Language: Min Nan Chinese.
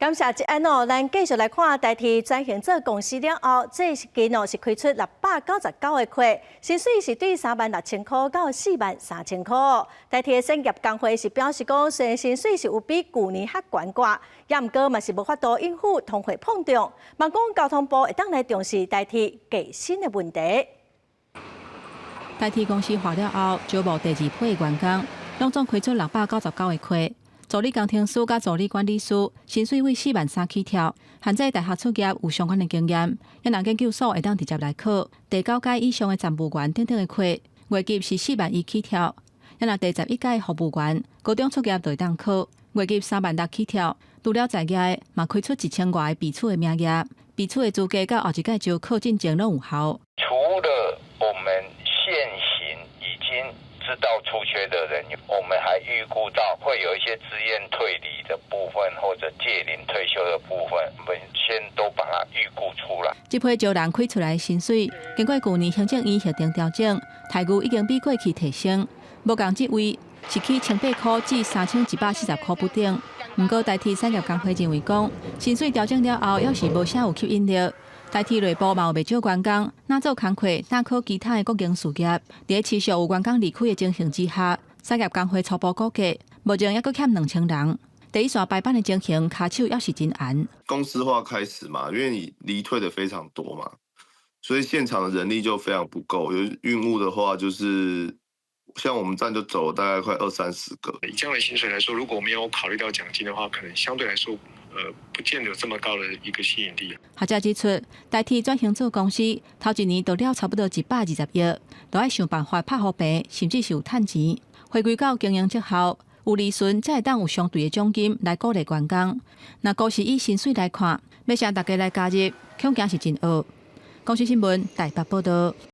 感謝這案哦，咱繼續來看台鐵轉型做公司了後，最近哦是開出699個缺，薪水是對36,000箍到43,000箍。台鐵產業工會是表示講，雖然薪水是有比舊年較懸寡，也毋過嘛是無法度應付通貨膨脹。望講交通部會當來重視台鐵加薪的問題。台鐵公司化了後，招募第二批員工，攏總開出699個缺。助理工程師佮助理管理師，薪水為4萬3起跳。限制大學畢業有相關的經驗，抑若研究所會當直接來考。第九階以上的站務員等等的缺，月給是4萬1起跳。抑若第11階服務員，高中畢業就會當考，月給3萬6起跳。除了在業的，嘛開出1000外個備取的名額，備取的資格佮後一屆招考進前攏有效。除了我們現行已經知道出缺的人，我們還預估到會有一些自願退離的部分，或者屆齡退休的部分，我們先都把它預估出來。這批招人開出來的薪水，經過舊年行政院核定調整，待遇已經比過去提升。無仝職位是起1800箍至3140箍不等。毋過台鐵產業工會認為講，薪水調整了後，猶是無啥有吸引力。台鐵內部嘛有袂少員工，若做工課，若考其他的國營事業。佇持續有員工離開的情形之下，產業工會初步估計，目前猶閣欠2000人。第一線排班的情形，跤手猶是真絚。公司化開始嘛，因為你離退的非常多嘛，所以現場的人力就非常不夠。有運務的話，就是像我們站就走了大概快二三十個。以這樣的薪水來說，如果沒有考慮到獎金的話，可能相對來說，不見得有這麼高的一個吸引力。學者指出，台鐵轉型做公司，頭一年就了差不多120億，都愛想辦法拍予平，甚至是有趁錢。回歸到經營績效，有利潤才會當有相對的獎金來鼓勵員工。若閣是以薪水來看，欲請大家來加入，恐驚是真僫。公視新聞台北報道。